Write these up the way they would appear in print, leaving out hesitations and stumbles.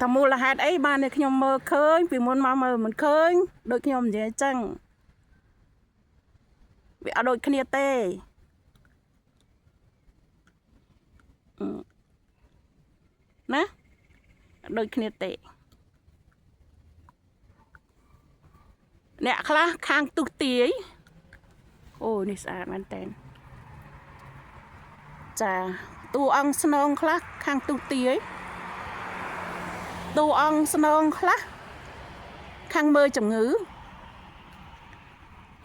ថាមូលហេតុអីបានតែខ្ញុំមើលឃើញពីមុនមកមើលមិនឃើញដូចខ្ញុំនិយាយអញ្ចឹងវាអត់ដូចគ្នាទេណាអត់ដូចគ្នាទេអ្នកខ្លះខាងទុះទាយអូនេះស្អាតមែនតើចាតួអង្គស្នងខ្លះខាងទុះទាយតួអង្គស្នងខ្លះខាងមើលជំងឺ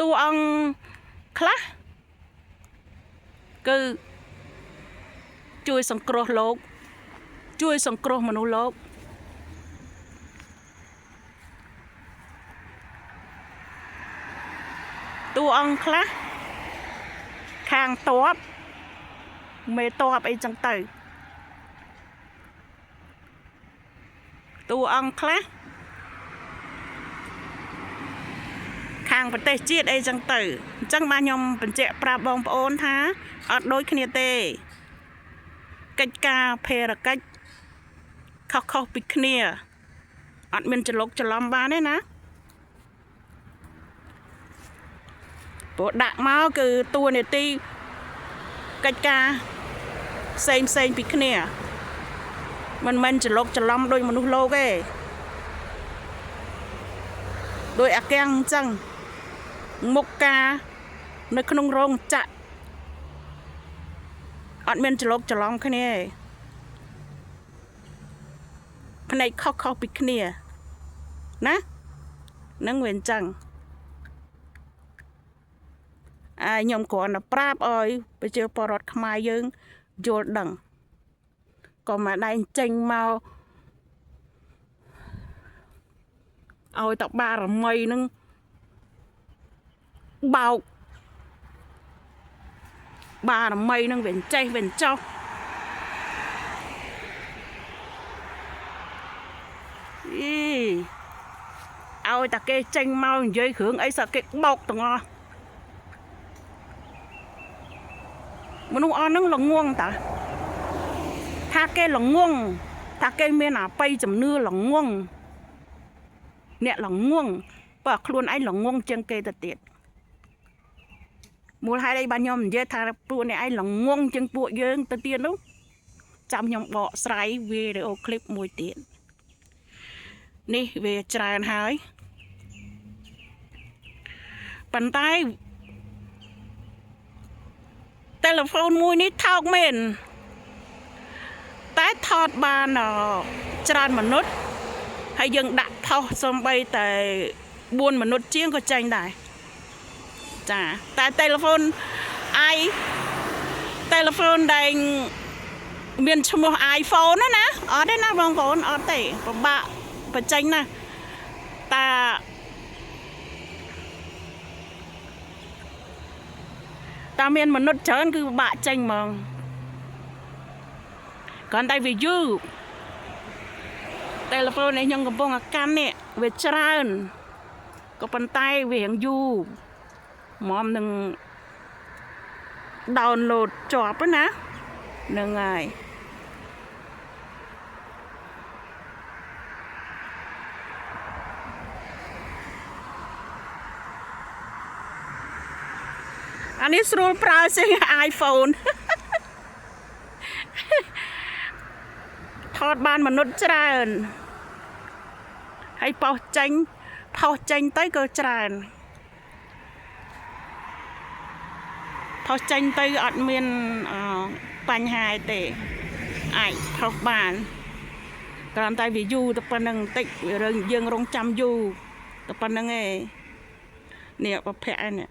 តួអង្គខ្លះគឺជួយសង្គ្រោះលោកជួយសង្គ្រោះមនុស្សលោកតួអង្គខ្លះខាងតបមេតបអីចឹងទៅតួអង្គខ្លះខាងប្រទេសជាតិអីចឹងទៅអញ្ចឹងបាទខ្ញុំបញ្ជាក់ប្រាប់បងប្អូនថាអត់ដូចគ្នាទេកិច្ចការភារកិច្ចខុសៗពីគ្នាអត់មានច្រឡុកច្រឡំបានទេណាព្រោះដាក់មកគឺតួនាទីកិច្ចការផ្សេងផ្សេងពីគ្នាមិនមែនច្រឡុកច្រឡំដូចមនុស្សលោកទេដោយអាកាំងអញ្ចឹងមុខការនៅក្នុងរោងចក្រអត់មានច្រឡុកច្រឡំគ្នាទេផ្នែកខុសៗពីគ្នាណានឹងវាអញ្ចឹងអាខ្ញុំគ្រាន់តែប្រាប់ឲ្យប្រជាពលរដ្ឋខ្មែរយើងយល់ដឹងក៏មកដែងចេញមកឲ្យតបារមីនឹងបោកបារមីនឹងវាចេះវាចោះអីឲ្យតាគេចេញមកនិយាយគ្រឿងអីសត្វគេបោកទាំងអស់មនុស្សអស់ហ្នឹងល្ងងតាថាគេល្ងងថាគេមានអបិយជំនឿល្ងងអ្នកល្ងងបើខ្លួនឯងល្ងងជាងគេទៅទៀតមូលហេតុអីបានខ្ញុំនិយាយថាពួកអ្នកឯងល្ងងជាងពួកយើងទៅទៀតនោះចាំខ្ញុំបកស្រាយវីដេអូឃ្លីបមួយទៀតនេះវាច្រើនហើយប៉ុន្តែទូរស័ព្ទមួយនេះថោកមែនតែថតបានច្រើនមនុស្សហើយយើងដាក់ផុសសំបីតែ4មនុស្សជាងក៏ចេញដែរចាតែទូរស័ព្ទ i ទូរស័ព្ទដែលមានឈ្មោះ iPhone ណាណាអត់ទេណាបងប្អូនអត់ទេពិបាកបញ្ចេញណាតាតាមានមនុស្សច្រើនគឺពិបាកចេញហ្មងគ្រាន់តែវាយូរទូរស័ព្ទនេះខ្ញុំកំពុងអាកាន់នេះវាច្រើនក៏ប៉ុន្តែវារៀងយូរហ្មងនឹង download ជាប់ណាហ្នឹងហើយអានេះស្រួលប្រើជាង iPhone ថតបានមនុស្សច្រើនហើយផុសចេញផុសចេញទៅក៏ច្រើនផុសចេញទៅអត់មានបញ្ហាអីទេអាចផុសបានគ្រាន់តែវាយូរទៅប៉ុណ្្នឹងបន្តិចវារឿងយើងរងចាំយូរទៅប៉ុណ្្នឹងឯងនេះប្រភពឯនេះ